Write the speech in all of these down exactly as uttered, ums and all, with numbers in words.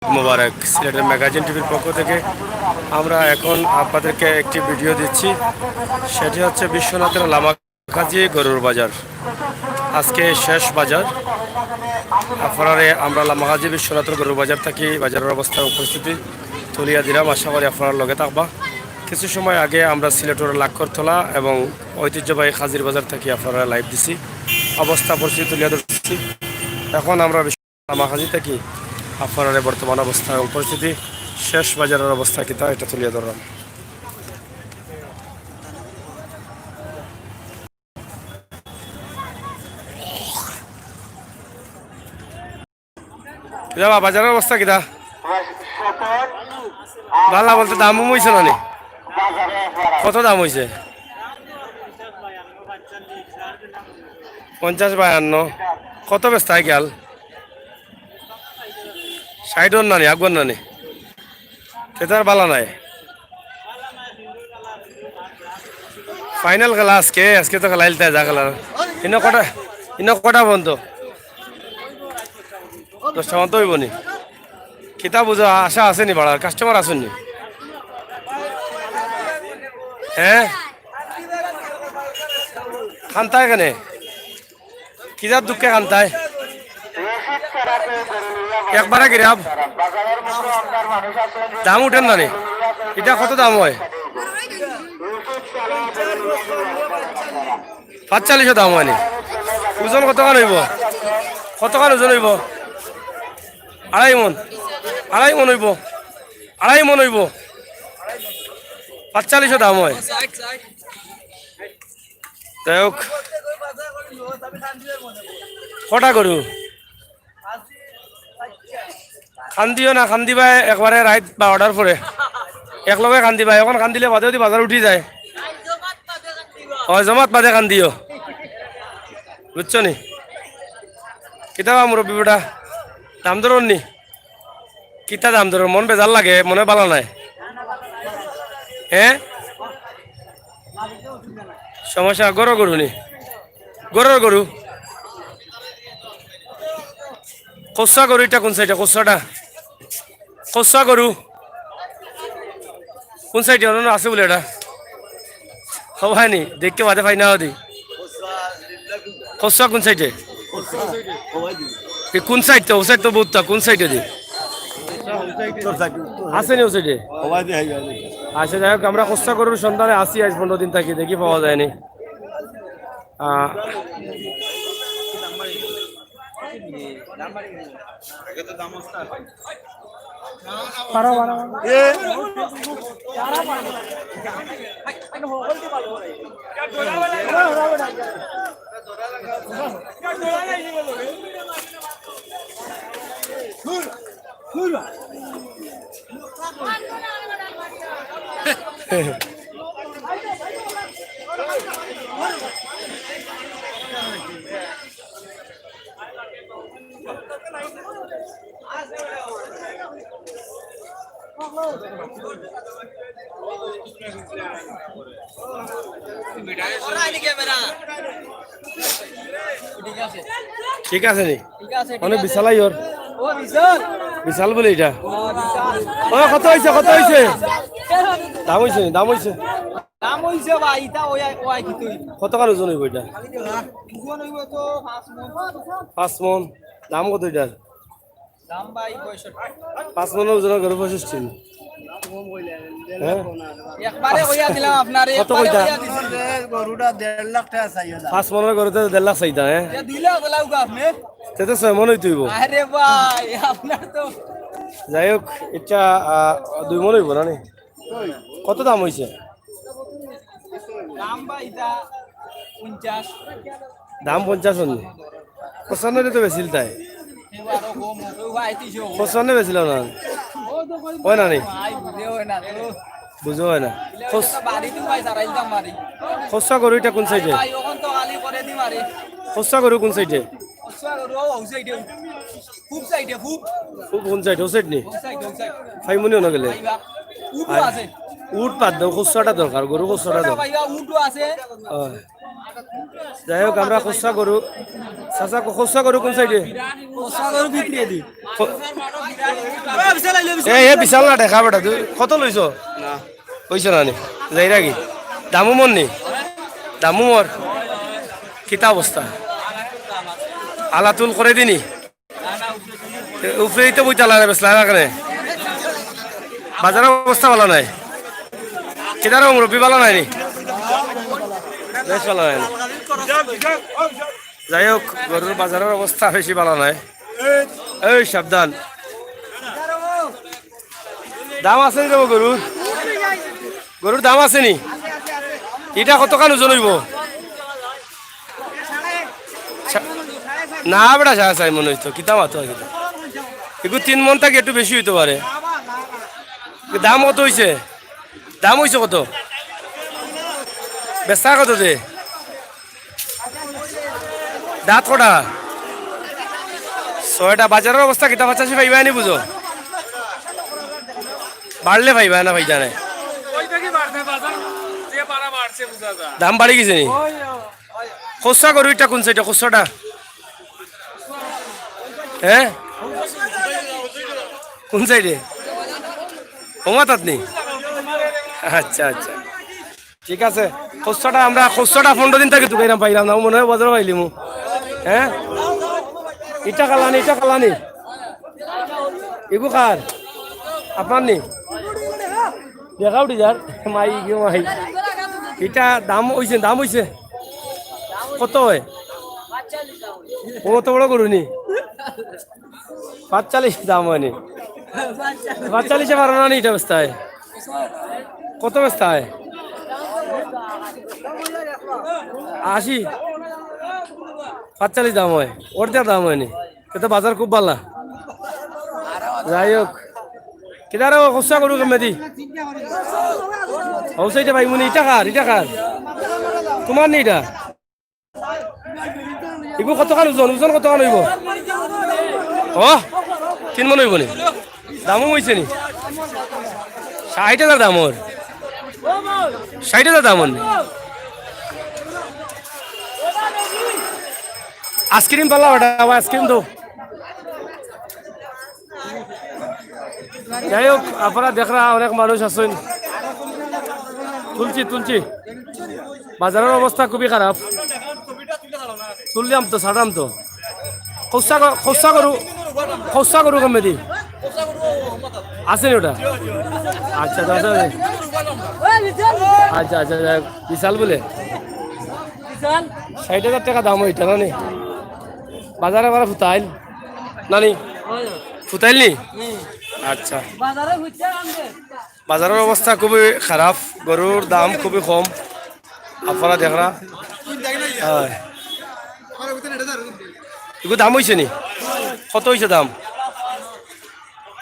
মোবারক। সিলেটের ম্যাগাজিন টিভির পক্ষ থেকে আমরা এখন আপনাদেরকে একটি ভিডিও দিচ্ছি। সেটি হচ্ছে বিশ্বনাথের লামাকাজি গরুর বাজার। আজকে শেষ বাজার। আপনারারে আমরা লামাকাজি বিশ্বনাথের গরুর বাজার থাকি বাজারের অবস্থা ও পরিস্থিতি তুলিয়া দিলাম। আশা করি আপনারা লগে থাকবা। কিছু সময় আগে আমরা সিলেটের লাক্ষরতলা এবং ঐতিহ্যবাহী কাজির বাজার থাকি আপনারারে লাইভ দিছি, অবস্থা পরিস্থিতি তুলিয়া ধরছি। এখন আমরা লামাকাজি থাকি আপনারারে বর্তমান অবস্থা এবং পরিস্থিতি, শেষ বাজারের অবস্থা কিতা, এটা তুলিয়া ধরলাম। কিতা বা, বাজারের অবস্থা কিতা? বালা বলতে দাম কম অইছে না নি? কত দাম অইছে? পঞ্চাশ বায়ান্ন। কত বেচতা গেল? ষাইট অর নানি, আগুয়ার নানি। খেতার বালা নাই। ফাইনাল খেলা আজকে, আজকে তো খেলা ইলতায় যা খেলার। ইনো কটা, ইনো কটা পর্যন্ত? দশটা পর্যন্ত অইবো নি? কিতা বুঝো, আশা আছে নি বাড়ার? কাস্টমার আছে নি? হ্যাঁ? কান্তায় কেনে? কিজার দুঃখে কান্তায়? একবারে গিরাব। দাম উঠের না নি? ইটা কত দাম অয়? পাঁচচল্লিশো দাম অয় নি? ওজন কতখান অইবো? কতখান ওজন অইবো? আড়াই মন। আড়াই মন অইবো। আড়াই মন অইবো। পাঁচচল্লিশো দাম অয়। যাই হোক, কটা গরু? কান্দিও না, কান্দিবায় একবারে রাইত বারোটার পরে। একলগে কান্দিবায়, এখন কান্দিলে বাদে যদি বাজার উঠি যায়। অয়, জমাত বাদে কান্দিও। বুঝছো নি? কিতা বা মুরব্বি বেটা, দাম দরর নি? কিতা দাম দরর? মন বেজার লাগে, মনে বালা নাই। হ্যাঁ? সমস্যা, গরর গরু নি? গরর গরু। কচুয়া গরু ইটা কুন সাইডে? কচুয়াটা? কচুয়া গরু। কুন সাইডে? অনো আছে বুলে ইটা। হবায় নি? দেখতে বাদে পাই না অদি। কচুয়া কুন সাইডে? এ কুন সাইড তো? ও সাইড তো বউততা। কুন সাইডে দি? আছে নি ও সাইডে? আচ্ছা, যাই হোক, আমরা কচুয়া গরুর সন্ধানে আছি আইজ পনরো দিন থাকি, দেখি পাওয়া যায়নি। আহ, ঠিক আছে নি? ঠিক আছে, মানে ঠিক আছে। বিশালাই ওর। ও, বিশাল। বিশাল বলে এটা। ও, বিশাল। ও, কত হইছে, কত হইছে? দাম হইছে নি? দাম হইছে। দাম হইছে ভাই, ইটা ওই, ওই কি তুই? কত কার ওজন হইব এটা? ওজন হইব তো পাঁচ মণ। পাঁচ মণ। দাম কত এটার? দাম ভাই পঁয়ষট্টি। পাঁচ মণর ওজনর গরু পঁয়ষট্টি। হ্যাঁ? একবারে কইয়া দিলাম আপনারে, কত একবারে কইতা? কইয়া দিছি। গরুটা দেড় লাখ টাকা চাইও দাম। পাঁচ মণর গরুতে দেড় লাখ চাইতা, হ্যাঁ? এ দিলে ওগুলা উগা আপনি। তে তো ছয় মণ হইতে হইব। আরে ভাই, আপনার তো যাই হোক, এটা, আহ, দুই মণ হইব না নি? কত দাম হইছে? দাম বা ইটা পঞ্চাশ। দাম পঞ্চাশ অননি। পঁচান্ন তো বেচিল তাই। এবারও কম হবে, ভাই, তিনশো। পঁচান্ন বেচিল না। হয় না নি? ভাই, বুঝে হয় না তো। বুঝে হয় না। খস- বাড়ি তো ভাই, সারাইল দাম বাড়ি। খসা গরু এটা কোন সাইডে? ভাই, ওখান তো আলি করে দি মারি। খসা গরু কোন সাইডে? খসা গরু ও, ও সাইডে। খুব সাইডে, খুব। খুব কোন সাইড? ও সাইড নি? ও সাইড, ও সাইড। ফাইমুনি হনো গেলে? আইবা। উটও আয়। আছে। উট বাদ দাও, খসুয়াটা দরকার, গরু খসুয়াটা খসুয়াটা দাও। ভাইবা, উটও আছে। হয়। যাই হোক, আমরা খসুয়া গরু চাচা, ক-, খুচরা গরু কোন সাইডে? এ, এ, বিশাল না দেখা বেটা, তুই কত লইছ? না। কইছ না নি? যাই রাখি। দামু মর নি? দামু মর। কিতা অবস্থা? আলাতুল করে দিনি। এ, উপরেই তো বইতা লাগে, বেসলা না কেনে? বাজারর অবস্থা ভালা নায়। কিতা রে মুরব্বি, ভালা নায় নি? বেশ ভালা নায় নি। যাই হোক, গরুর বাজারর অবস্থা বেশি ভালা নায়। এই সাবধান। দাম আছে নি রে গরুর? গরুর দাম আছে নি? ইটা কতখান ওজন অইবো? সা-, না বেটা, সাড়ে চাইর মন অইতো, কিতা মাতো আর কিতা। এগু তিন মন থাকি একটু বেশি অইতো পারে। দাম কত অইছে? দাম অইছে কত? বেচা কত দে? দাঁত কটা? ছয়টা। বাজারর অবস্থা কিতা, পাঁচাশি পাইবায় নি বুঝো? বাড়লে পাইবায় না, পাইতা নায়। দাম বাড়ি গেছে নি? খুচরা গরু ইটা কোন সাইডে? খুচরাটা? হ্যাঁ? কোন সাইডে? ও মাথাত নি? আচ্ছা, আচ্ছা। ঠিক আছে, খুচরাটা আমরা, খুচরাটা পনেরো দিন থাকি তুকাইরাম পাইরাম না, মনে হয় বাজারো পাইলিমু। হ্যাঁ, ইটা কালানি, ইটা কালানি, এগু কার? আপনার নি? দেখা উঠি যার, মাই গো মাই। ইটা দাম অইছে, দাম অইছে। কত হয়? ও তো বড় গরু নি। পাঁচচল্লিশ দাম অয়নি। পাঁচচল্লিশে পারো না নি ইটা বেচতায়? কত বেচতায়? আশি। পাঁচচল্লিশ দাম অয়, অর্ধেক দাম অয়নি। তে তো বাজার খুব ভালা। যাই হোক, কিনারে ও খুচরা গরু কেমনে দি? ও সাইডে পাইমু নি, ইটা কার, ইটা কার? তোমার নি ইটা? ইগু কতখান ওজন? ওজন কতখান অইবো? ও, তিন মন অইবো নি? দামও অইছে নি? ষাইট হাজার দাম অর। ষাইট হাজার দাম অর নি? আইসক্রিম পালা ওটা, আবার আইসক্রিম তো। যাই হোক, আপনারা দেখরা অনেক মানুষ আছইন। তুলছি, তুলছি। বাজারর অবস্থা খুবই খারাপ। তুললাম তো, ছাড়লাম তো। খুচরা গ-, খুচরা গরু, খুচরা গরু কেমনে দি? আছে নি ওটা? আচ্ছা, আচ্ছা, আচ্ছা। আচ্ছা, আচ্ছা, আচ্ছা, বিশাল বলে। ষাইট হাজার টেকা দাম অইতা না নি? বাজারে আবার ফুতাইল না নি? ফুতাইল নি? আচ্ছা। বাজারর অবস্থা খুবই খারাপ, গরুর দাম খুবই কম। আপনারা দেখরা। হয়। ইগু দাম অইছে নি? কত অইছে দাম?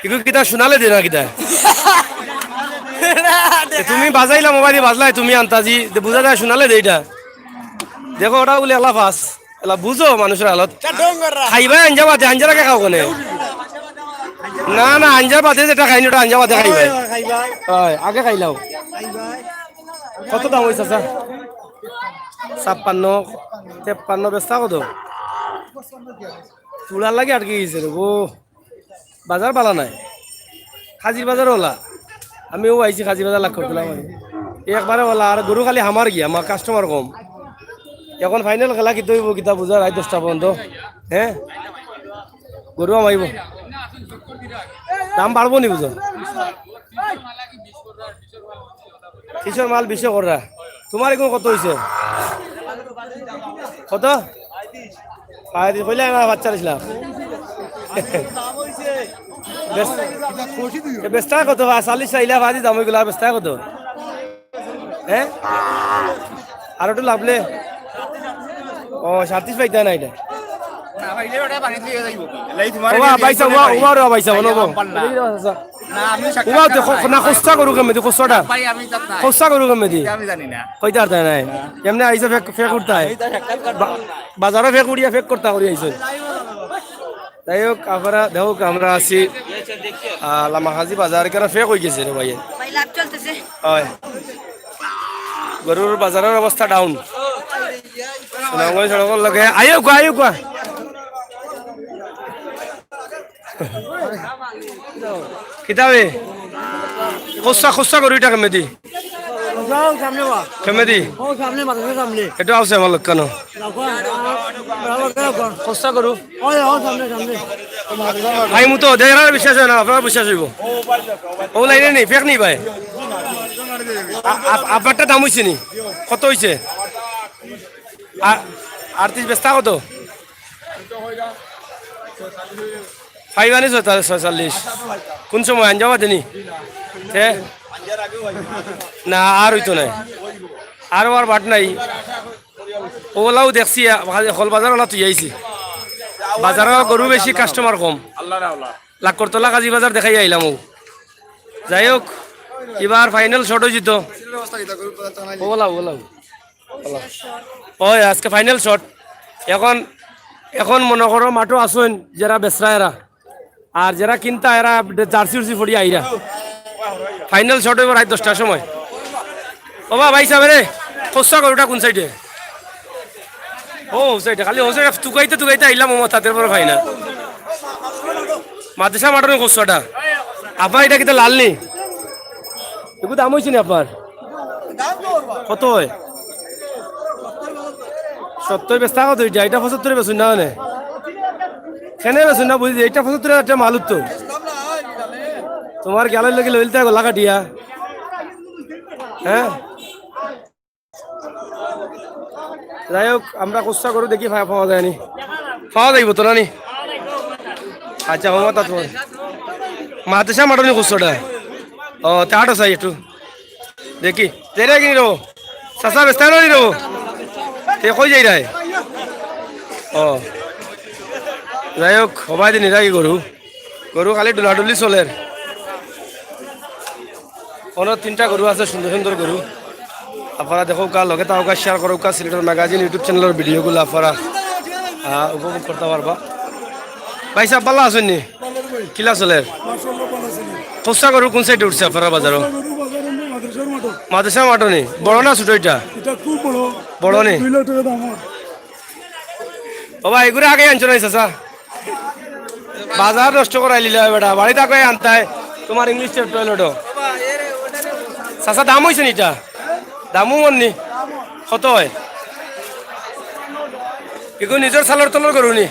ইগু কিতা সোনালে দে না কিতা? এ, তুমি বাজাইলা মোবাইল দি বাজলাই, তুমি আন্তাজি দে, বুঝা যায় সোনালে দে ইটা। দেখো, ওটা বলে আলা ফাস। এলা বুঝো মানুষর হালত। খাইবায় আঞ্জা বাদে, আঞ্জার আগে খাও কেনে? না, না, আঞ্জার বাদে যেটা খাইনি, ওটা আঞ্জা বাদে খাইবায়। হয়, আগে খাইলাও। কত দাম অইছে, চাচা? ছাপ্পান্ন, তেপ্পান্ন, বেচতা কত? চুড়ার লাগি আটকি গেছে রে গো। বাজার ভালা নায়, খাজির বাজার ওলা। আমিও আইছি খাজির বাজার লাগ করছিলাম আমি। একবারে ওলা, আর গরু খালি হামার গিয়া, আমার কাস্টমার কম। এখন ফাইনাল খেলা কিতা অইবো, কিতা বুঝা, রাইত দশটা পর্যন্ত। হ্যাঁ, গরু হামাইবো, দাম বাড়বো নি বুঝো। কিশোর মাল বিশে কররা। তোমার এখন কত অইছে? কত? পঁয়ত্রিশ কইলে না, পাঁচচল্লিশ লাখ। বেচ-, এ বেচতা কত? চল্লিশ চাইলা, বাজি দাম অইগুলা, বেচতা কত? হ্যাঁ? আর একটু লাভলে? ও, সাতত্রিশ পাইতা না ইটা? না, ভাই, এটা বাড়িত লইয়া যাইবো। লাই তোমার ওবা, ভাই সাব, ওবা, ওবা, ওবা, ভাই সাব, ওবা। না, আমি সাক্ষাৎ উবা, দেখো, না, খুচরা গরু কেমনে দি, খুচরাটা? ভাই, আমি জানি না। খুচরা গরু কেমনে দি? এটা আমি জানি না। কইতা আর তাই নাই। এমনি আইছে ফেক, ফেক উঠতা হয়। আমি তো সাক্ষাৎ করতে বা-, বাজারো ফেক উড়িয়া ফেক করতা করি আইছে। যাই হোক, আপনারা দেখুক, আমরা আছি, আহ, লামাকাজি বাজার, কেন ফেক অই গেছে রে ভাই? ভাই, লাভ চলতেছে। হয়। গরুর বাজারর অবস্থা ডাউন। সুনামগঞ্জ সড়কর লগে, আইও গো, আইও গো। কিতা বে? খুচরা, খুচরা গরু ইটা কেমনে দি? যাও সামনে বা। কেমনে দি? ও সামনে, মাদ্রাসার সামনে। ইটা আছে আমার লক্ষ্য না। যাও, যাও, যাও, যাও। খুচরা গরু। ওই, ও সামনে, সামনে। ভাই, মু তো দেখরার বিশ্বাস অয় না, আপনার বিশ্বাস অইবো। ও লাইনে নি, ফেক নি ভাই। আ-, আ-, আপনারটা দাম অইছে নি? কত অইছে? আ-, আটত্রিশ বেচতা কত? পাইবানি ছয়তাল্লিশ, ছয়চল্লিশ। কোন সময় আঞ্জা বাদে নি? হে? না, আর অইতো নায়। আর, আর বাট নাই। ওলাও দেখছি, আ, হল বাজার ওলা তুই আইছি। বাজারো গরু বেশি, কাস্টমার কম। লাক্করতলা কাজী বাজার দেখাই আইলাম ও। যাই হোক, এবার ফাইনাল শট অইছে তো। ওলাও, ওলাও। ওই, আজকে ফাইনাল শট। এখন, এখন মনো করো মাঠো আছইন যেরা বেচরা এরা, আর যেরা কিনতা এরা জার্সি উর্সি পড়িয়া আইরা। ফাইনাল শট অইবো রাইত দশটার সময়। ও বা ভাই সাহেব রে, খুচরা গরুটা কোন সাইডে? ও সাইডে, খালি ও সাইডে তুকাইতে তুকাইতে আইলাম, ও মাথাতে পরে পাই না। মাদ্রাসা মাঠর খুচরাটা। আপনার ইটা কিতা লাল নি? এগু দাম অইছে নি আপনার? কত অয়? সত্তর বেচতা কত অইছে? ইটা পঁচাত্তর বেচুন না মানে? কেনে বেচুন না বুঝি, ইটা পঁচাত্তর হাজার টেকা মাল উঠতো। তোমার গেলার লাগি লইলতে গলা কাটিয়া। হ্যাঁ? যাই হোক, আমরা খুচরা গরু দেখি পা-, পাওয়া যায়নি। পাওয়া যাইবো তো না নি? আচ্ছা, হমা তা তোমার। মাদ্রাসা মাঠর নি খুচরাটা? ও, তে আটো চাই একটু। দেখি, তেরা কিনি রো? চাচা বেচতা নি রো? তে কই যাই রায়? ও। যাই হোক, হবাই দিন এরা কি গরু? গরু খালি ডুলাডুলি চলের। অনো তিনটা গরু আছে, সুন্দর সুন্দর গরু। আপনারা দেখউক্কা, লগে থাকউক্কা, শেয়ার করউক্কা, সিলেটের ম্যাগাজিন YouTube চ্যানেলর ভিডিওগুলা আপনারা, আহ, উপভোগ করতা পারবা। ভাই সাহেব, ভালা আছইন নি? কিলা চলের? খুচরা গরু কোন সাইডে উঠছে আপনারার বাজারো? মাদ্রাসা মাঠো নি? বড় না ছোট ইটা? ইটা খুব বড়। বড় নি? দুই লাখ টেকা দাম অয়। ও ভাই, এগুরে আগে আনছো না, চাচা? বাজার নষ্ট করাইলিলা বেটা, বাড়িত আগে আনতায়, তোমার ইংলিশ টয়লেটও। চাচা, দাম অইছে নি ইটা? দামও অর নি? কত অয়? এগু নিজর চালর তলর গরু নি?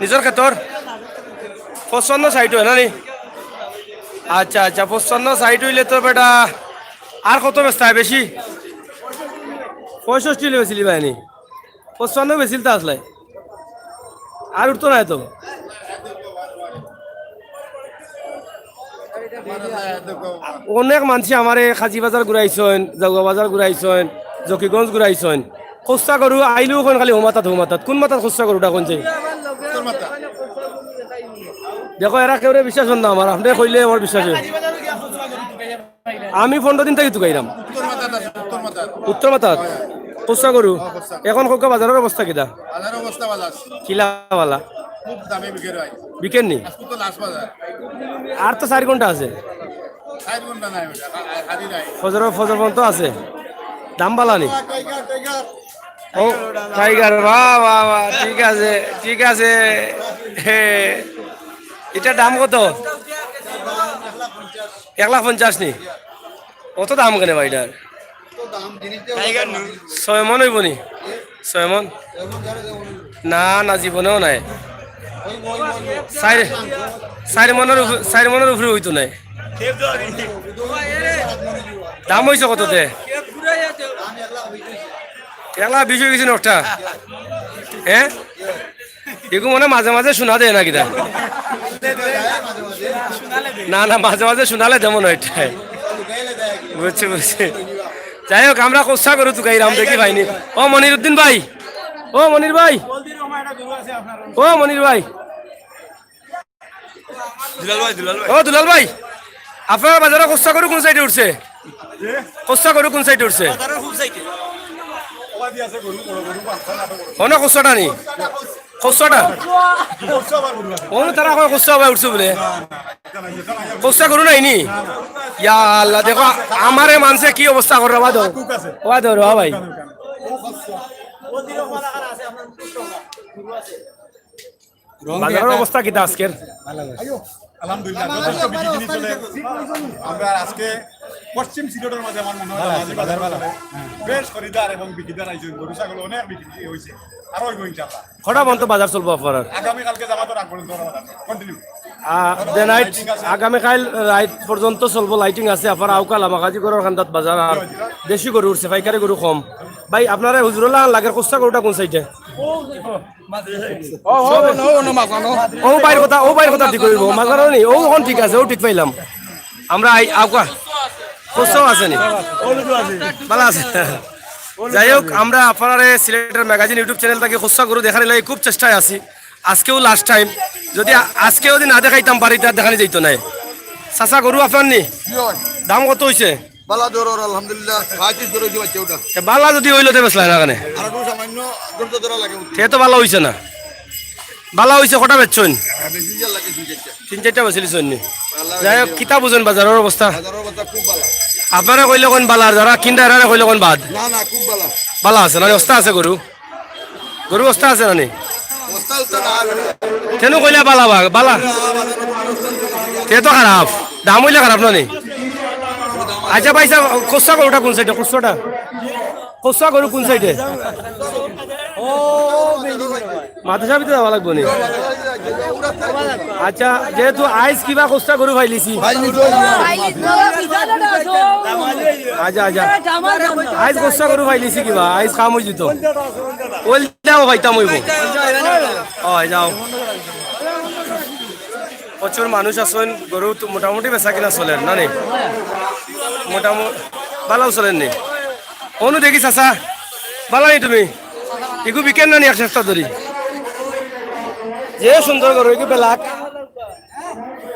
নিজর খেতর? পঁচপান্ন ষাইট অয় না নি? আচ্ছা, আচ্ছা, পঁচপান্ন ষাইট অইলে তো বেটা আর কত বেচতায় বেশি? পঁয়ষট্টি অইলে বেচিলিবায় নি? পঁচপান্ন বেচিলতা আছলায়। আর উঠতো নায় তো। অনেক মানষে আমারে কাজী বাজার ঘুরাইছইন, জাউগা বাজার ঘুরাইছইন, জকিগঞ্জ ঘুরাইছইন। খুচরা গরু আইলেউ কইন খালি হমাতাত, হমাতাত। কোন মাতাত খুচরা গরুটা কইন যে? দেখো, এরা কেউরে বিশ্বাস অর না আমার, আপনে কইলে আমার বিশ্বাস অয়। আমি পনরো দিন থাকি তুকাইরাম। উত্তর মাথাত আছে, উত্তর মাথাত। উত্তর মাথাত? হয়, হয়। খুচরা গরু? হ্যাঁ, খুচরা। এখন কউক্কা বাজারর অবস্থা কিতা? বাজারর অবস্থা ভালা আছে। কিলা ভালা? খুব দামে বিকের ভাই। বিকের নি? আজকে তো লাস্ট বাজার। আর তো চাইর ঘন্টা আছে। চাইর ঘন্টা নাই ওটা, আ-, আ-, হাদি নাই। ফজর, ফজর পর্যন্ত আছে। দাম ভালা নি? Tiger, tiger. ও, টাইগার, বাহ, বাহ, বাহ, ঠিক আছে, ঠিক আছে। হে, ইটার দাম কত? এক লাখ পঞ্চাশ নি? অত দাম কেনে ভাই ইটার? ছয় মন অইবো নি? ছয় মন? না, না, জীবনেও নায়। চাইর, চাইর মনর উফ-, চাইর মনর উফরে অইতো নায়। দাম অইছে কত তে? এক লাখ বিশ অইগেছে নোটটা। হ্যাঁ? এগু মনে মাঝে মাঝে শুনা দেয় না কিতা? না, না, মাঝে মাঝে শুনালে যেমন অয় ইটায়। বুঝছি, বুঝছি। যাই হোক, আমরা খুচরা গরু তুকাইরাম, দেখি পাইনি। ও মনিরুদ্দিন ভাই, ও মনির ভাই, ও মনির ভাই। দুলাল ভাই, দুলাল ভাই। ও দুলাল ভাই, আপনারার বাজারো খুচরা গরু কোন সাইডে উঠছে? খুচরা গরু কোন সাইডে উঠছে? অনো খুচরাটা নি? খুচরাটা? অনো তারা কয় খুচরা ভাই উঠছে বুলে। খুচরা গরু নাই নি? ইয়া আল্লাহ, দেখো, আমারে মানষে কি অবস্থা করে, ওবা দেও। ওবা দেও রে, ওবা ভাই। বাজারর অবস্থা কিতা আজকের? আলহামদুলিল্লাহ, যথেষ্ট বিক্রি কিনি চলে। আমরা আজকে পশ্চিম সিলেটর মাঝে আমার মনে হয় বাজার ভালো চলে। বেশ খরিদার এবং বিক্রেতার আয়োজন, গরু ছাগল অনেক বিক্রি হয়েছে, আরো হইব ইনশাআল্লাহ। কটা পর্যন্ত বাজার চলবো আপনার? আগামীকালকে জামাতর আগ পর্যন্ত আমরা বাজার continue। আহ, the night, আগামীকাল রাত পর্যন্ত চলবো, lighting আছে। আপনার আউকা লামাকাজি গরুর কান্দাত বাজার, আর দেশি গরু উঠছে, পাইকারি গরু কম। ভাই, আপনারা হুজুরুল্লাহ লাগের খুচরা গরুটা কোন সাইডে? ও ভাইর কথা, ও ভাইর কথা ঠিক হইব, মাঝখানে নি, ও এখন ঠিক আছে, ও ঠিক পাইলাম। আমরা আই আউকা খুচরাও আছে নি? ভালো আছে। যাই হোক, আমরা আপনারে সিলেটের ম্যাগাজিন YouTube channel থাকি খুচরা গরু দেখার লাগি খুব চেষ্টায় আছি। আজকেও last time, যদি আ-, আজকে যদি না দেখাইতাম বাড়িতে আর দেখানি যাইতো না। চাচা, গরু আপনার নি? জি অয়। দাম কত হইছে? বালা দর অর, আলহামদুলিল্লাহ, পঁয়ত্রিশ ধরে দিবা কেউটা। এ, বালা যদি হইলো তে বেচলা না কেনে? আর একটু সামান্য ধৈর্য ধরা লাগে। সে তো বালা হইছে না। বালা হইছে, কটা বেচছইন? আর বেশি যা লাগে, দুই চারটা। তিন চারটা বেচিলিছইন নি? আল্লাহ যাই হোক, রাখে। কিতা বুঝেন বাজারর অবস্থা? বাজারর অবস্থা খুব বালা। আপনারে কইলে কোন বালা, আর যারা কিনরা এরারে কইলে কোন বাদ? না, না, খুব বালা। বালা আছে না, অস্তা আছে গরু? গরু অস্তা আছে না নি? অস্তা, অস্তা না, আর কেন কইলা বালা বা-, বালা? তে তো খারাপ, দাম হইলে খারাপ না নি? আচ্ছা ভাই সাহেব, খুচরা গরুটা কোন সাইডে? খুচরাটা? খুচরা গরু কোন সাইডে? মাদ্রাসা ভিতরে যাওয়া লাগবো নি? আচ্ছা, যেহেতু আইজ কিবা খুচরা গরু পাইলিছি। আচ্ছা, আচ্ছা। আইজ খুচরা গরু পাইলিছি কিবা, আইজ কাম হইছে তো। ওইটাও পাইতাম হইব। হয়, যাও। প্রচুর মানুষ আছেন, গরু তো মোটামুটি বেচা কিনা চলের, না নি? মোটামুটি ভালাও চলের নি? অনু দেখি চাচা, ভালা নি তুমি? ইগু বিকেন না নি এক সপ্তাহ ধরি? যে সুন্দর গরু, ইগু black।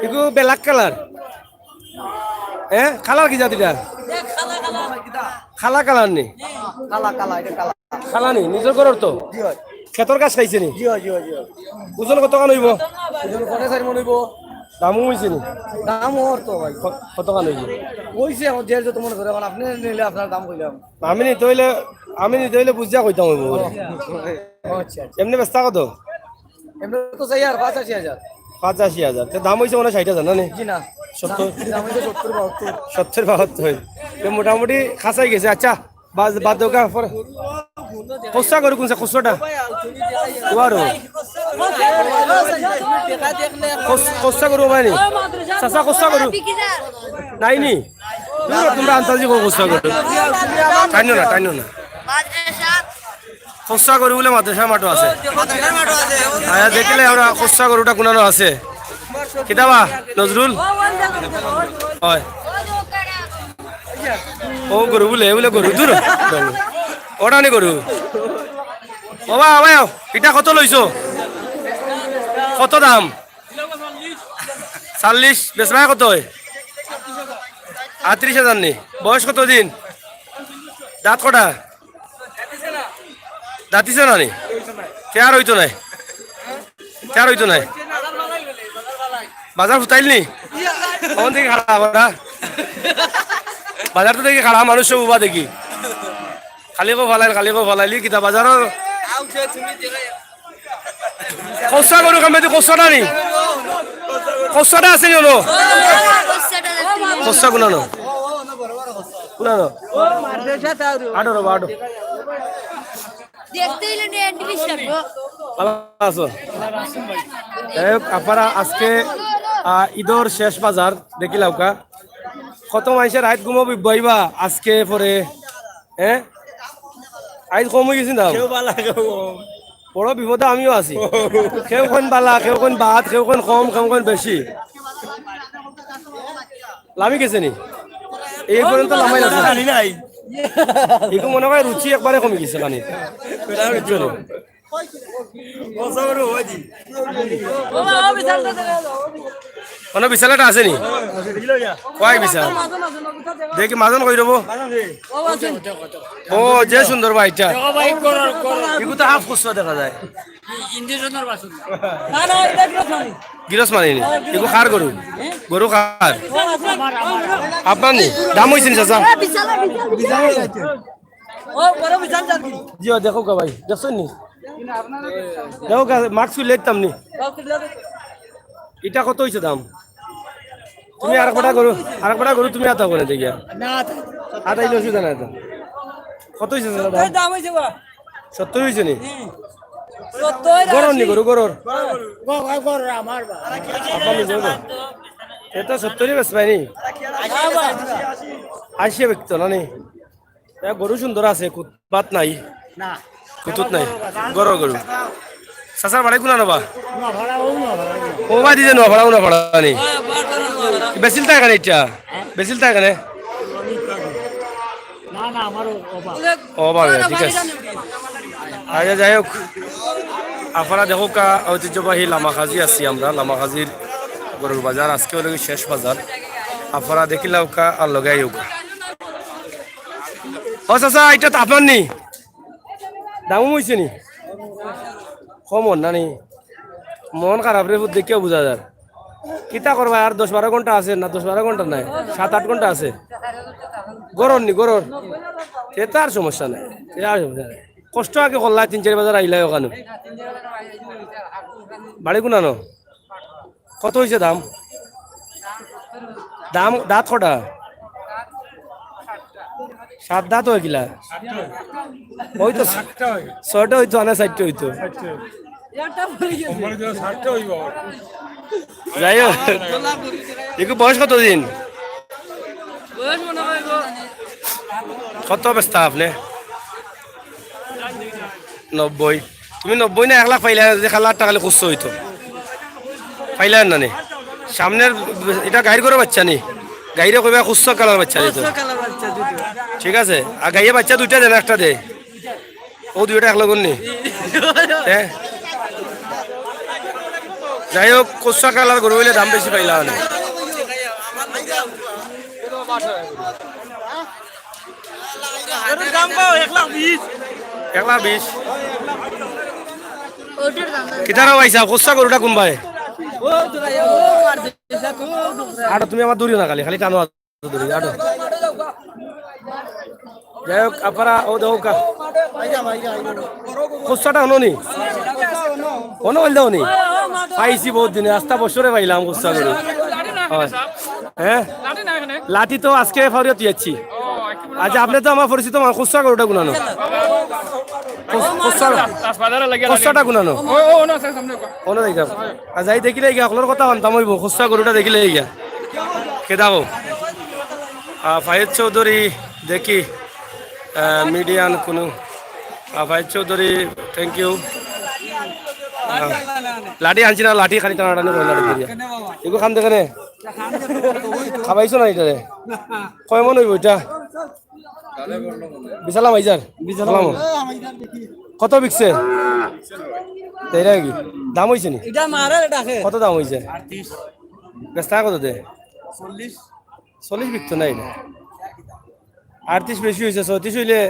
ইগু black colour। হ্যাঁ, colour কি জাত ইটা? কালা কালার নি? কালা, কালা, এটা কালা। কালা নি? নিজর ঘরর তো? জি অয়। খেতর ঘাস খাইছে নি? জি অয়, জি অয়, জি অয়। ওজন কতখান হইব? ওজন পৌনে চাইর মণ হইব। দামও হইছে নি? দাম ওর তো ভাই। ক-, কতখান হইব? হইছে এখন যে যত মনে করে, এখন আপনি নিলে আপনার দাম কইলাম। আমি নিতে হইলে, আমি নিতে হইলে বুঝিয়া কইতাম হইব বলে। ও, আচ্ছা, আচ্ছা। এমনি বেচতা কত? এমনি তো চাই আর পঁচাশি হাজার। পঁচাশি হাজার। তো দাম হইছে মনে হয় ষাইট হাজার, না নি? জি না। সত্তর? দাম হইছে সত্তর বাহাত্তর। সত্তর বাহাত্তর। তো মোটামুটি খাসাই গেছে। আচ্ছা, বাদ, বাদ দেও, পরে। খুচরা গরু কোনটা? খুচরাটা? ওয়ারো। খুচ-, খুচরা গরু ভাই নি? চাচা, খুচরা গরু? নাই নি? দূর, তোমরা আন্তাজি কও খুচরা গরু। টাইনো না, টাইনো না। খুচরা গরু বলে মাদ্রাসার মাঠও আছে। আয়া দেখিলে আমরা খুচরা গরুটা কুনানো আছে। কিতাবা নজরুল? হয়। ও গরু বলে, এ বলে গরু, দূর। ওটা নি গরু। ও বা, ও বা, এটা কত লইছো? কত দাম? চল্লিশ। বেচবায় কত হয়? আটত্রিশ হাজার নি? বয়স কত দিন? দাঁত কটা? দাঁতিছে না নি? কে আর হইতো নাই? কে আর হইতো নাই? বাজার ফুতাইল নি? কোন দিকে খারাপ ওরা? বাজার তো দেখি খারাপ, মানুষ সব উবা দেখি। খালি কো ফালাইল, খালি কো ফালাইলি, কিতা বাজারও? খুচরা গরু খামে দি খুচরাটা নি? খুচরাটা আছে নি হলো? খুচরা কুনানো? কুনানো? আটো রে বা, আটো। দেখতে হইলে নিয়ে এন্ট্রি সাহেব। ভালো আছো? যাই হোক, আপনারা আজকে, আহ, ঈদর শেষ বাজার দেখিলাউক্কা। কত মাইনষে রাইত ঘুমাবি বইবা আজকে পরে, হ্যাঁ? আইজ কম হয়ে গেছে দাম। কেউ বালা, কেউ কম। বড় বিপদে আমিও আছি। কেউ কোন বালা, কেউ কোন বাদ, কেউ কোন কম, কেউ কোন বেশি। লামি গেছে নি? এই পর্যন্ত লামাই আছে। জানি নাই। একটু মনে হয় রুচি একবারে কমে গেছে খানি। বুঝছো নি? কোনো বিশাল একটা আছে নি? কয় বিশাল? দেখি মাজন কই রবো? ও, যে সুন্দর ভাইটা। এগু তো হাফ খুচরা দেখা যায়। গিরস মানি নি? এগু কার গরু? গরু কার? আপনার নি? দাম হইছে নি, চাচা? জি, ও দেখো গা ভাই, দেখছেন নি? দেখো, মাস্ক খুলে দিতাম নি। ইটা কত অইছে দাম? তুমি আর কটা গরু, আর কটা গরু তুমি আতা করে দেখিয়া। আতা অইলে অসুবিধা নাই তো। কত অইছে দাদা দাম? দাম অইছে বা? সত্তর অইছে নি? সত্তর, গরুর নি, আশি। গরু, গরুর। গরু, গরু, আমার বা। আপনার নিজের গরু? এটা সত্তরই বেশ পাইনি। আশি বা। আশি ব্যক্ত না নি? এ, গরু সুন্দর আছে, কুত-, বাত নাই। না। কুতুত নাই। গরুর গরু। চাচার বাড়ি কোনা নবা? ও বাড়ি যে নোয়াপাড়া, নোয়াপাড়া নি। বেচিল তা এখানে ইটা? বেচিল তা এখানে? না, না, আমার ও-, ও বাবা। ও বাবা, ঠিক আছে। আচ্ছা, যাই হোক, আপনারা দেখউক্কা, ঐতিহ্যবাহী লামাখাজি আছি আমরা, লামাখাজির গরুর বাজার, আজকে অইলো কি শেষ বাজার। আপনারা দেখিলাউক্কা আর লগে আইউক্কা। ও চাচা, ইটা তো আপনার নি? দাম অইছে নি? কম অর না নি? মন খারাপ রে, ফুত দেখিয়া বুঝা যার। কিতা করবা, আর দশ বারো ঘন্টা আছে না, দশ বারো ঘন্টা নাই, সাত আট ঘন্টা আছে। গরুর নি, গরুর। এ তো আর সমস্যা নাই, এ আর সমস্যা নাই। কষ্ট আগে করলা, তিন চাইর বাজার আইলাই ওখানো। বাড়ি কোনানো? কত অইছে দাম? দাম, দাঁত কটা? সাত দাঁত অয় কিলা? ওই তো ছয়টা অইতো, আনা চাইরটা অইতো। যাই হোক, একটু বয়স কত দিন? কত বেচতা আপনে? নব্বই। তুমি নব্বই না এক লাখ পাইলা, যে খালা আটটা খালি খুচরা অইতো। পাইলা না নি? সামনের ইটা গাইর গরুর বাচ্চা নি? গাইরে কইবা খুচরা কালার বাচ্চা দিতো। খুচরা কালার বাচ্চা দিতো। ঠিক আছে? আর গাইয়ে বাচ্চা দুইটা দেয় না, একটা দেয়? ও দুইটা এক লগর নি? হ্যাঁ? যাই হোক, খুচরা কালার গরু অইলে দাম বেশি পাইলা না। গরুর দাম কও, এক লাখ বিশ। এক লাখ বিশ। ওটার দাম না। কিতারা ভাই সাহেব, খুচরা গরুটা কোন ভাই? ও তো ভাই, ও আর দেশা তো। আরো তুমি আমার দূরে না, খালি, খালি টানো আর দূরে, আরো। যাই হোক, আপনারা ও দেখউক্কা। খুচরাটা অনো নি? অনো অইল দাও নি? পাইছি বহুত দিনে, আস্তা বছরে পাইলাম খুচরা গরু। হয়। হ্যাঁ? লাঠি তো আজকে ফাউরিয়া তুই যাচ্ছি। আচ্ছা, আপনি তো আমার পরিচিত মানুষ, খুচরা গরুটা গুনানো। খুচ-, খুচরা, খুচরাটা গুনানো। অনো যাইতাম। আর যাই দেখিলে গিয়া, আপনার কথা শুনতাম অইবো, খুচরা গরুটা দেখিলে গিয়া। কে দেখো? আহ, ফায়েজ চৌধুরী, দেখি, আহ, মিডিয়ান কোনো, আহ, ফায়েজ চৌধুরী, thank you। আহ, লাঠি আনছি না, লাঠি খালি টানাটানি করে লাঠি দিয়া। এগু খান দেখে নে। খাবাইছো না ইটারে? কয় মন অইবো ইটা? বিশালা মাইজার? বিশালা মাইজার। কত বিকছে? তেরা কি? দাম অইছে নি? ইটা মারার ডাকে। কত দাম অইছে? বেচতা কত দে? চল্লিশ। চল্লিশ বিকতো না ইটা। আটত্রিশ বেশি অইছে, ছয়ত্রিশ অইলে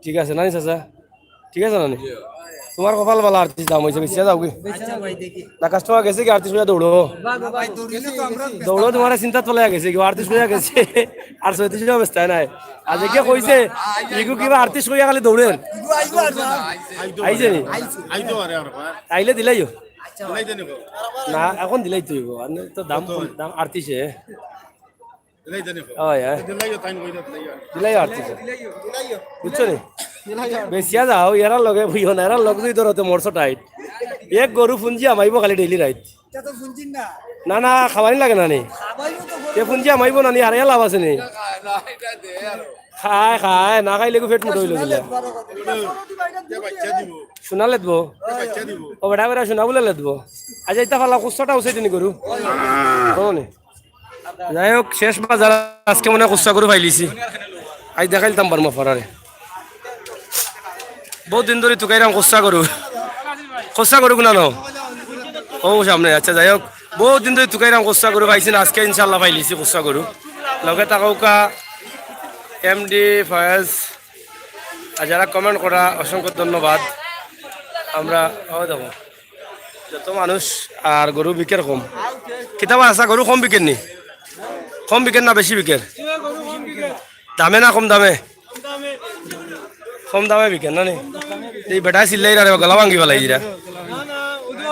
ঠিক আছে, না নি চাচা? ঠিক আছে না নি? তোমার কপাল ভালা, আটত্রিশ দাম অইছে, বেশি যাও কি? না, কাস্টমার গেছে কি আটত্রিশ কইয়া দৌড়ো? দৌড়ো তোমার চিন্তাত ফালাইয়া গেছে কি, আটত্রিশ কইয়া গেছে, আর ছয়ত্রিশ বেচতায় নাই। আর যে কে কইছে, ইগু কিবা আটত্রিশ কইয়া খালি দৌড়ের। আইছে নি? আইলে দিলাইও। না, এখন দিলাই তো অইবো, আর তো দাম কম, দাম আটত্রিশে। দিলাই জানি কো। অয়, অয়। দিলাইও তাইন কইরা দিলাইও। দিলাইও আটত্রিশে। বুঝছো নি? বেশিয়া যাও, এরার লগে বইও না, এরার লগ যদি ধরো তো মরছো টাইট। এক গরু ফুঞ্জি আমাইবো খালি ডেইলি রাইত। ইটা তো ফুঞ্জির না। না, না, খাবানি লাগে না নি? খাবাইও তো গরু। এ ফুঞ্জি আমাইবো না নি, আর এ লাভ আছে নি? খায়, খায়, না খাইলে কি পেট মোটা অইলো বুলে? বাচ্চা দিব। সোনা লেদবো? বাচ্চা দিব। ও বেটা, বেটা সোনা বুলে লেদবো। আচ্ছা, ইটা ফালা খুচরাটা উসাই দিনি গরু। বুঝছো নি? যাই হোক, শেষ বাজার আজকে মনে হয় খুচরা গরু পাইলিছি। আজ দেখাইলতাম পারমু আপনারারে। বহুত দিন ধরি তুকাইরাম খুচরা গরু। খুচরা গরু কুনানো? ও সামনে, আচ্ছা, যাই হোক, বহুত দিন ধরি তুকাইরাম খুচরা গরু পাইছি না, আজকে ইনশাআল্লাহ পাইলিছি খুচরা গরু। লগে থাকউক্কা এমডি ফয়েজ, আর যারা comment করা অসংখ্য ধন্যবাদ। আমরা, ও দেখো, যত মানুষ আর গরু বিকের কম। কিতাবা আসা গরু কম বিকের নি? কম বিকের না বেশি বিকের? দামে না কম দামে? কম দামে বিকের না নি? এই বেটা চিল্লাইরা রে, গলা ভাঙ্গি ফালাই দিরা। না, না, ওই যে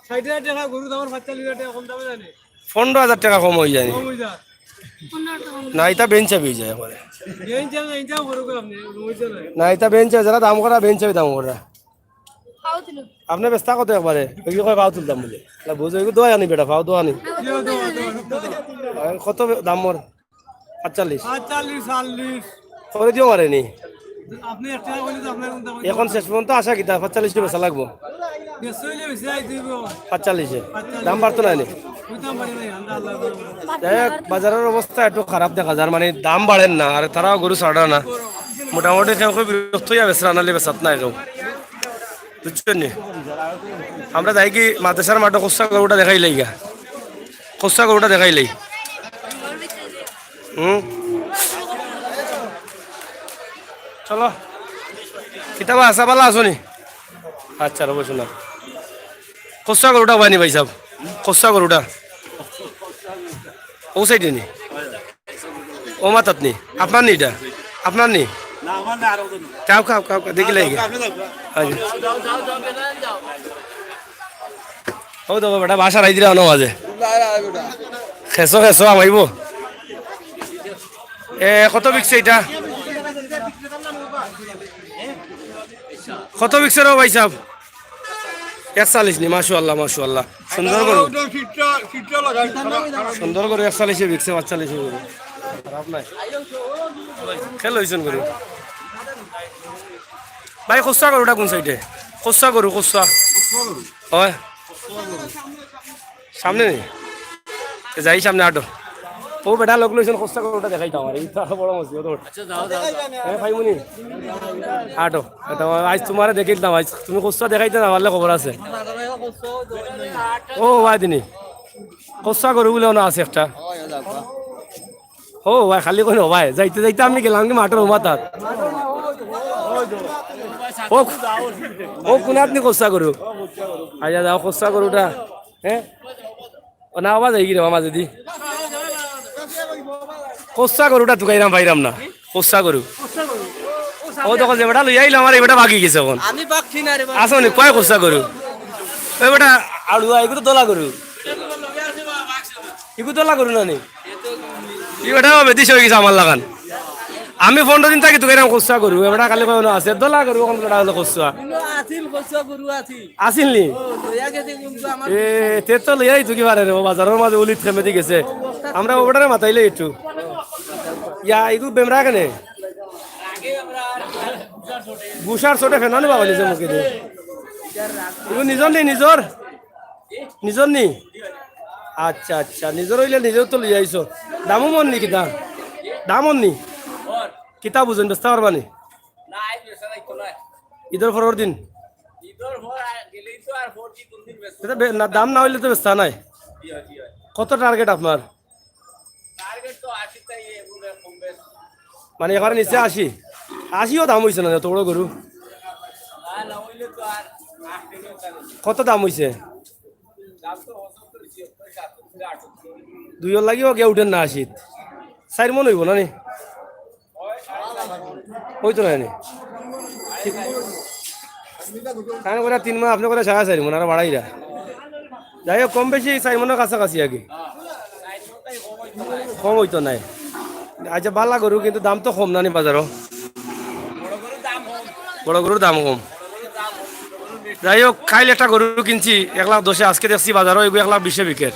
ষাইট হাজার টেকা গরু দামর পাঁচচল্লিশ হাজার টেকা কম দামে জানি। পনেরো হাজার টেকা কম অই যায়নি? কম অই যায়। না, ইতা বেইনচাইব অই যায় একবারে। বেইনচাইব না, ইনচাইব করুক আপনি, ওই যে নয়। না, ইতা বেইনচাইব, যেরা দাম করা, বেইনচাইব দাম করা। আপনে বেচতা কত একবারে? ওই কি কয়, পাও তুলতাম বলে। না, বুঝো, এগু দোয়া আনি বেটা, পাও দোয়া আনি। আর কত দাম মোর? পাঁচচল্লিশ। পাঁচচল্লিশ, চল্লিশ। করে দিও মারে নি। আপনি এক টেকা কইলে তো আপনার কোনটা কইতে এখন শেষ পর্যন্ত আশা কিতা? পাঁচচল্লিশে বেচা লাগবো। বেচা হইলে বেশি আই দিব। পাঁচচল্লিশে। পাঁচচল্লিশ। দাম বাড়তো না নি? কইতাম পারি না, আমরা আল্লাহ। যাই হোক, বাজারর অবস্থা একটু খারাপ দেখা যার, মানে দাম বাড়ের না, আর তারাও গরু ছাড়রা না। মোটামুটি কেউ কেউ বিরক্ত অইয়া বেচরা, নাইলে বেচাত নায় কেউ। বুঝছইন নি? আমরা যাইগি মাদ্রাসার মাঠো, খুচরা গরুটা দেখাইলাইগা। খুচরা গরুটা দেখাইলাই। হুম। চলো। কিতা বা আছা, ভালা আছো নি? আচ্ছা, রবো শোনা। খুচরা গরুটা অইবো নি ভাইসাব? খুচরা গরুটা। অউ সাইডে নি? অউ মাথাত নি? আপনার নি ইটা? আপনার নি? না, আমার না, আরো জন। কাও, কাও, কাও, কাও, দেখিলাইগা। আপনি যাও, যাও। আচ্ছা। অউ দেখো বেটা, বাসা রাই দিরা অনো মাঝে। খেসো, খেসো, আমাইবো। এ, কত বিকছে ইটা? কত বিকছে রে ভাইসাব? একচল্লিশ নি, মাশাআল্লাহ, মাশাআল্লাহ। সুন্দর গরু। ওটা ফিটটা, ফিটটা লাগাই। সুন্দর গরু, একচল্লিশে বিকছে, পাঁচচল্লিশে গরু। খারাপ নায়। খেল অইছইন গরু। ভাই, খুচরা গরুটা কোন সাইডে? খুচরা গরু, খুচরা। অয়। সামনে নি? এ যাই সামনে, আটো। অউ বেটা লোক লইছইন, খুচরা গরুটা দেখাইতাম আর। ইটা আরো বড় মুসিবত ওর। আচ্ছা, যাও, যাও, যাও। এ, ভাই মুনি। আটো। ইটা আইজ তুমারে দেখাইতাম, আইজ তুমি খুচরা দেখাইতা না পারলে খবর আছে। অউ ভাই দিনি। খুচরা গরু বুলে অনো আছে একটা। অউ ভাই, খালি কইন অউ ভাই, যাইতে যাইতে আমি গেলাম কি মাঠর অউ মাথাত। অউ, অউ কুনাত নি খুচরা গরু? আইয়া যাও, খুচরা গরুটা। হে? অউ না, আওয়াজ আইগি রে মাঝেদি। খুচরা গরুটা তুকাইরাম পাইরাম না। খুচরা গরু। অউ দেখো, যে বেটা লইয়া আইলো আমার, এই বেটা ভাগি গেছে অখন। আমি বাগছি না রে বাবা। আছো নি, কয় খুচরা গরু? ওই বেটা আড়ুয়া, এগু তো দলা গরু। এগু দলা গরু না নি? ই বেটা বেদিশা অই গেছে আমার লাখান। আমি পনরো দিন থাকি তুকাইরাম খুচরা গরু, এ বেটা খালি কয় অনো আছে, দলা গরু, অখন বেটা অইলো খুচরা। কিন্তু আছিল, খুচরা গরু আছিল। আছিল নি? ও, লইয়া গেছে কিন্তু আমার এ, তে তো লইয়াই তুকি পারে রে, অউ বাজারর মাঝে উলিত খেমেদি গেছে। আমরা অউ বেটারে মাতাইলে একটু। ইয়া, এগু বেমরা কেনে? গুসার চোটে ফেনানো বাবা নিজে মুখে দে। এগু নিজর নি, নিজর? নিজর নি? আচ্ছা, আচ্ছা, নিজর অইলে নিজেউ তো লইয়া আইছো। দামও মন নি কিতা? দামও নি? কিতা বুঝইন, বেচতা পারবা নি? না, আইজ বেচা যাইতো না। ইদর পরর দিন? ইদর পর আ-, গেলেই তো আর পর কি কোন দিন বেচবো? ইটা বে-, না, দাম না অইলে তো বেচতা নায়। জি অয়, জি অয়। কত target আপনার? Target তো আশি টাই, এগুলো কম বেশ। মানে, একবারে নিচে আশি? আশিও দাম অইছে না, অত বড় গরু। না, না, অইলে তো আর আশি টাকা। কত দাম অইছে? দাম তো পঁচাত্তর, ছিয়াত্তর, সাতাত্তর, আটাত্তর। দুইওর লাগিও গিয়া উঠের না আশিত। চাইর মন অইবো না নি? অইতো নায় নি? তান করে তিন মন, আপনে করে সাড়ে চাইর মন, আর বাড়াইরা। যাই হোক, কম বেশি চাইর মনর কাছাকাছি আর কি। কম অইতো নায়। আচ্ছা, বালা গরু, কিন্তু দাম তো কম না নি বাজারো? বড় গরুর দাম কম। যাই হোক, কাইল একটা গরু কিনছি এক লাখ দশে, আজকে দেখছি বাজারো এগু এক লাখ বিশে বিকের।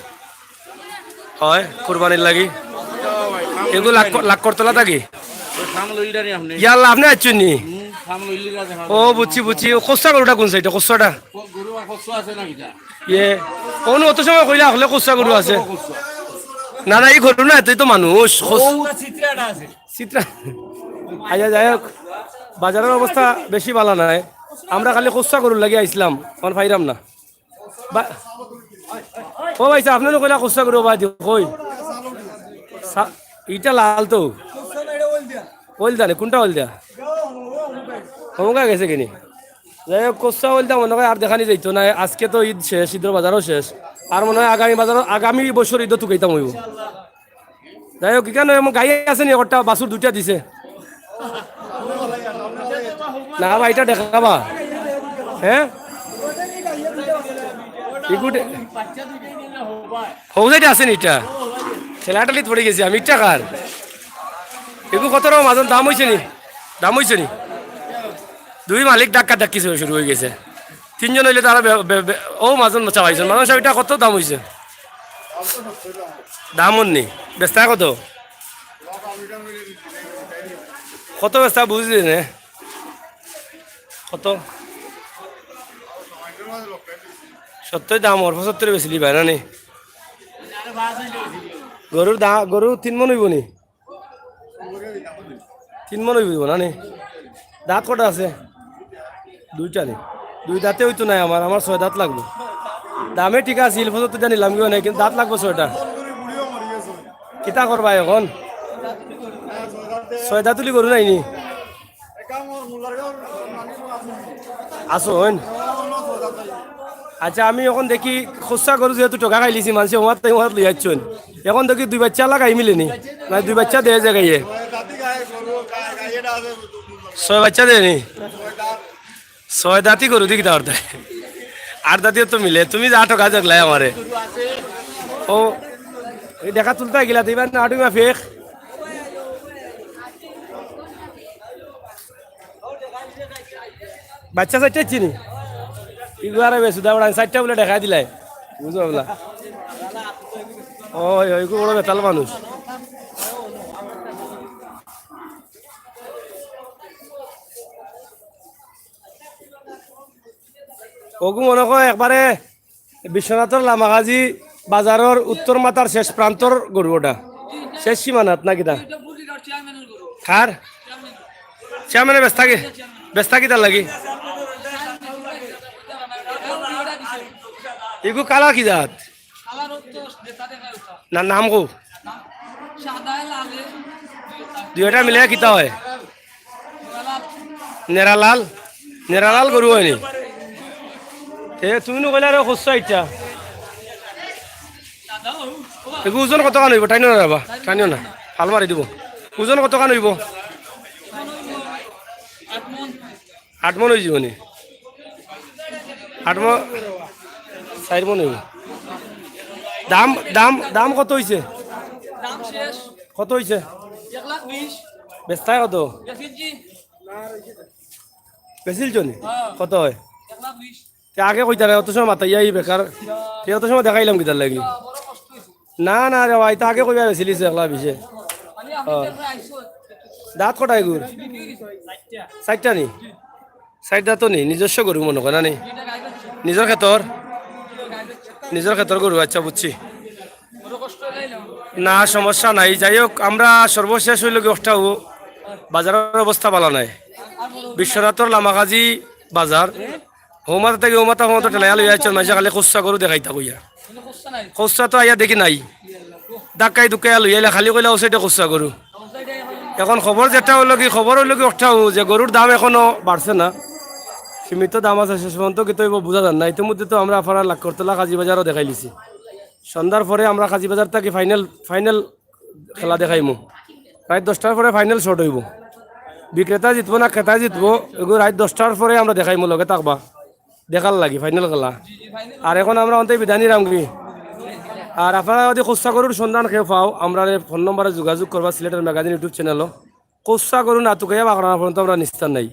অয়, কুরবানির লাগি। এগু লাখ, লাখকরতলা থাকি? ওই ফার্ম লইলারি আপনি? ইয়া আল্লাহ, আপনে আইছইন নি? হুম, ফার্ম লইলি না দেখা ও, যায়। বুঝছি, বুঝছি। ও, খুচরা গরুটা কোন সাইডে? খুচরাটা? ও, গরু আর খুচরা আছে না কিতা? ইয়ে, অনু অত সময় কইলা, আসলে খুচরা গরু আছে। খুচরা। না, না, ই গরু না, এতই তো মানুষ। খুচ-, ও, চিত্রাটা আছে। চিত্রা। আচ্ছা, যাই হোক, বাজারর অবস্থা বেশি বালা নায়। আমরা খালি খুচরা গরুর লাগি আইছলাম, অখন পাইরাম না। বা-, ও ভাই সাব, আপনে তো কইলা খুচরা গরু, ভাই, দি কই? সা-, ইটা লাল তো। হলদা নি, কোনটা হলদা? হমুকা গেছে কিনি? যাই হোক, খুচরা হলদা মনে হয় আর দেখানি যাইতো না। আজকে তো ইদ শেষ, ইদর বাজারও শেষ। আর মনে হয় আগামী বাজারও, আগামী বছর ইদো তুকাইতাম অইবো। যাই হোক, ইখানো এমন গাই আছে নি, একটা বাছুর দুইটা দিছে। না ভাই, ইটা দেখাবা। হ্যাঁ, ইগুটে হৌজাইতে আছে নি ইটা? ঠেলাঠেলিত পড়ি গেছি আমি, ইটা কার? এগু কত রকম মাজন দাম অইছে নি? দাম অইছে নি? দুই মালিক ধাক্কা ধাক্কি শুরু অই গেছে। তিনজন অইলে তারা বে-, বে-, বে-, ও মাজন চাবাইছেন। মাজন সাব, ইটা কত দাম অইছে? দাম অর নি? বেচতা কত? কত বেচতা বুঝি দেনে? কত? সত্তর দাম অর, পঁচাত্তর বেশি দিবা না নি? গরুর দা-, গরু তিন মন অইবো নি? তিন মন অইবো না নি? দাঁত কটা আছে? দুইটা নি? দুই দাঁতে অইতো নায় আমার, আমার ছয় দাঁত লাগবো। দামে ঠিক আছে, ইলফজত তো জানিলাম কি অয় না, কিন্তু দাঁত লাগবো ছয়টা। কিতা করবা এখন? ছয় দাঁত তুলি গরু নাই নি? আছো, হইন? আচ্ছা, আমি এখন দেখি খুচরা গরু যেহেতু ঠগা খাইলিছি, মানষে ওমাত তাই ওমাত লই যাচ্ছেন। এখন দেখি দুই বাচ্চা লাগাই মিলেনি, মানে দুই বাচ্চা দেয় জায়গায়। ছয় বাচ্চা দেয়নি? ছয় দাঁতি গরু দেখি তার তাই। আট দাঁতিও তো মিলে, তুমি যা ঠগা দেখলাই আমারে। ও, এই দেখা তুলতে গেলা, তুই এবার না আটুই মাফিক। বাচ্চা চারটা চিনি। ইগু আরে বেশ, উদা উড়ান চারটা বলে দেখা দিলাই। বুঝো বলা। ওই, ওই, ইগু বড় বেতাল মানুষ। ওগু মনে কয় একবারে বিশ্বনাথর লামাকাজি বাজারর উত্তর মাথার শেষ প্রান্তর গরু ওটা। শেষ সীমানাত না কিতা? কার? চেয়ারম্যানে বেস্তা কি? বেস্তা কিতার লাগি? ইগু কালা কি জাত? না, নাম কো? দুইটা মিলে কিতা হয়? নেরালাল, নেরালাল গরু হয়নি। এ, তুমি নু কইলা রে খুচরা ইটা। এগু ওজন কতখান হইব? টানিও না রে বা, টানিও না। ফাল মারি দিব। ওজন কতখান হইব? আট মন হয়ে যাব নি? আট মন, চার মন হইব। দাম, দাম, দাম কত হইছে? দাম শেষ। কত হইছে? এক লাখ বিশ। বেচতায় কত? বেচেছি। বেচিলছো নি? হ্যাঁ। কত হয়? এক লাখ বিশ। তে আগে কইতা না, অত সময় মাতাইয়া ই বেকার। তে অত সময় দেখাইলাম কিতার লাগি? বড় কষ্ট হইছে। না, না রে ভাই, তা আগে কইবা বেচিলিছে এক লাখ বিশে। খালি আপনি হ্যাঁ। দেখলে আইসো। দাঁত কটা এগুর? চারটা। চারটা নি? চারটা তো নি, নিজস্ব গরু মনে করে না নি? নিজের খেতর? নিজের খেতর গরু, আচ্ছা বুঝছি। না, সমস্যা নাই। যাই হোক, আমরা সর্বশেষ হইল কি ওটাও বাজারের অবস্থা ভালো নাই। বিশ্বনাথর লামাকাজি বাজার, হৌমাথা থেকে হৌমাথা পর্যন্ত ঠেলাইয়া লইয়া আইছেন, মাঝে খালি খুচরা গরু দেখাইতা কইয়া। খুচরা তো আইয়া দেখি নাই, ধাক্কাই ধুক্কাই লইয়া আইলা, খালি কইলা ও সাইডে খুচরা গরু। এখন খবর যেটা হইল কি, খবর হইল কি ওটাও যে গরুর দাম এখনো বাড়ছে না, সীমিত দাম আছে, শেষ পর্যন্ত কিতা হইব বুঝা যার না। ইতিমধ্যে তো আমরা আপনারা লাক্করতলা কাজী বাজারও দেখাইলিছি। সন্ধ্যার পরে আমরা কাজী বাজার থাকি ফাইনাল, ফাইনাল খেলা দেখাইমু। রাইত দশটার পরে ফাইনাল শট হইব। বিক্রেতা জিতবো না ক্রেতা জিতবো, এগু রাইত দশটার পরে আমরা দেখাইমু, লগে থাকবা দেখার লাগি ফাইনাল খেলা। আর এখন আমরা অন্তে বিদায় নিলাম কি। আর আপনারা যদি খুচরা গরুর সন্ধান কেউ পাও, আমরা ফোন নম্বরে যোগাযোগ করবা সিলেটের ম্যাগাজিন YouTube চ্যানেলও। খুচরা গরু না তুকাইয়া বাগড়ানা পর্যন্ত আমরা নিস্তার নাই।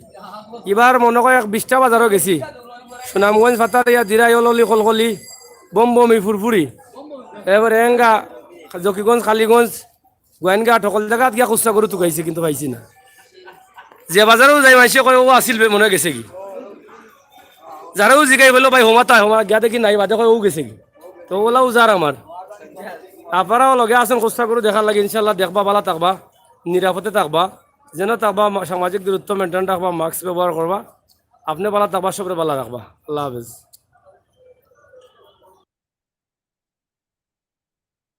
এবার মনে কয় এক বিশটা বাজারও গেছি, সুনামগঞ্জ, পাতারিয়া, দিরাই, অললি, কলকলি, বমবমি, ফুরফুরি, এবার এঙ্গা, জকিগঞ্জ, কালীগঞ্জ, গোয়াইনঘাট, সকল জায়গাত গিয়া খুচরা গরু তুকাইছি, কিন্তু পাইছি না। যে বাজারেও যাই, মাইনষে কয়, "ও আছিল বে, মনে হয় গেছে কি।" যারাও জিগাই বললো, "ভাই, হৌমাথা, হৌমা গিয়া দেখি নাই।" বাদে কয়, "ও গেছে কি।" তো ওলা উজার আমার। আপনারাও লগে আছেন, খুচরা গরু দেখার লাগি, ইনশাল্লাহ দেখবা, ভালা থাকবা, নিরাপদে থাকবা, যেন থাকবা, মা-, সামাজিক দূরত্ব মেনটেন রাখবা, মাস্ক ব্যবহার করবা। আপনি ভালা থাকবা, সবরে ভালা রাখবা। আল্লাহ হাফেজ।